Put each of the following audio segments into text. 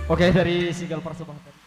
Oke, dari single persembahan tadi.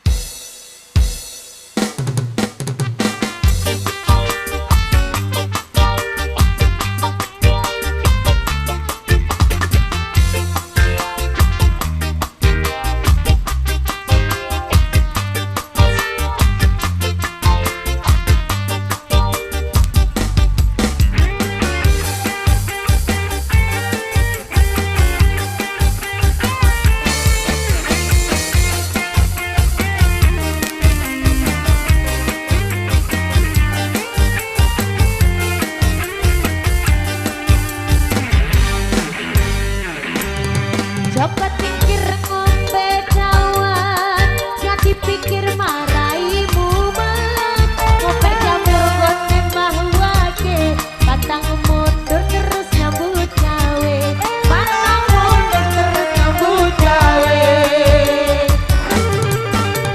Coba pikir ngombe dawet, jadi pikir marai mumet. Ngopek jamur gone mahuake, patang mundur terus nyambut gawe. Patang mundur terus nyambut gawe.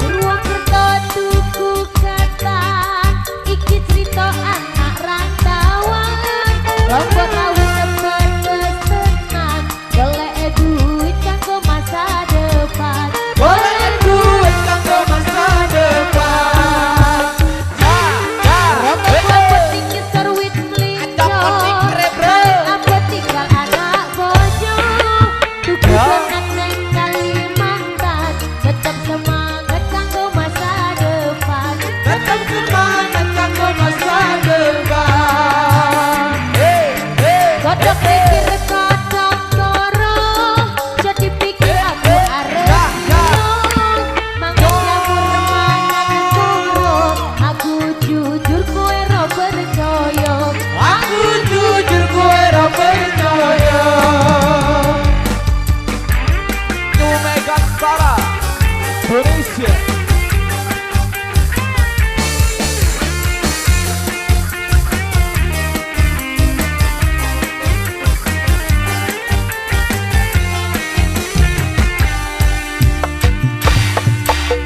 Purwokerto tuku ketan, iki cerita anak rantauan. Lombok rawit pedes tenan, golek duit kanggo masa depan. Golek duit kanggo masa depan. Rokok klopot ning ngisor wit mlinjo, paling abot tinggal anak bojo. Tuku donat neng Kalimantan, tetep semangat kanggo masa depan. Tetep semangat kanggo masa depan. Kodok pikir kodok koro, jadi pikir aku arep zino. Mangan jamur mangan turu, aku jujur kowe ora percaya. Aku jujur kowe ora percaya. New Megantara Indonesia.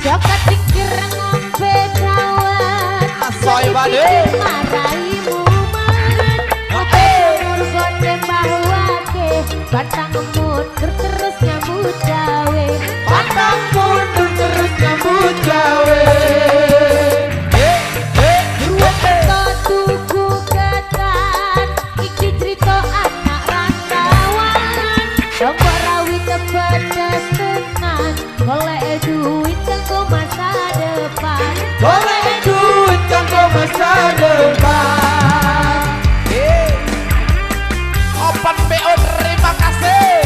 Joko pikir ngombe dawet, Asoy jadi bade. pikir marai mumet. Ngopi jamur gone mahuake, batang mundur terus nyambut gawe. Pantang mundur terus nyambut gawe. Purwokerto tuku ketan, iki cerita anak rantauan. Lombok rawit pedes tenan, golek duit kanggo masa depan. Golek duit kanggo masa depan. Open PO terima kasih.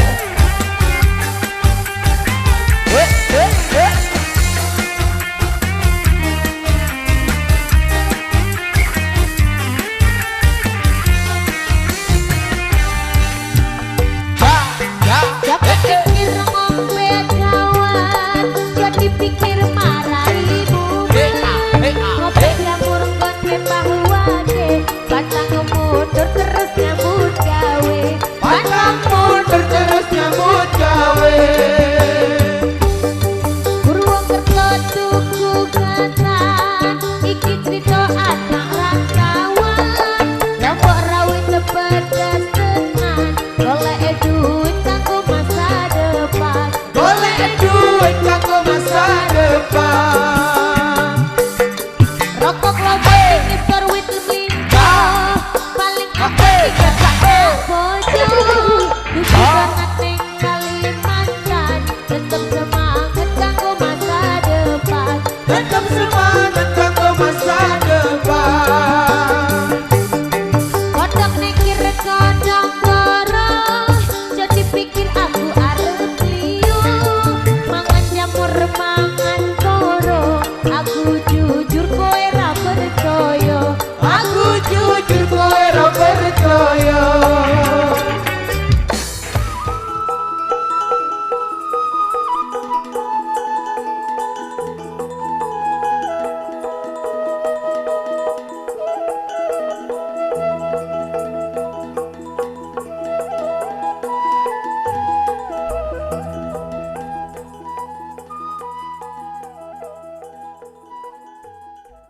Joko pikir ngombe dawet, jadi pikir marai mumet. Ngopi jamur gone mahuake, batang mundur terus nyambut gawe. Pantang mundur terus nyambut gawe. Purwokerto tuku ketan, iki cerita anak rantauan. Lombok rawit pedes tenan, golek duit kanggo masa depan. Golek duit kanggo masa depan. Rokok lombok ning ngisor wit mlinjo, paling apik tinggal anak bojo. Tuku donat ning Kalimantan, tetep semangat kanggo masa depan. Tetep semangat kanggo masa depan. Kodok mikir kodok.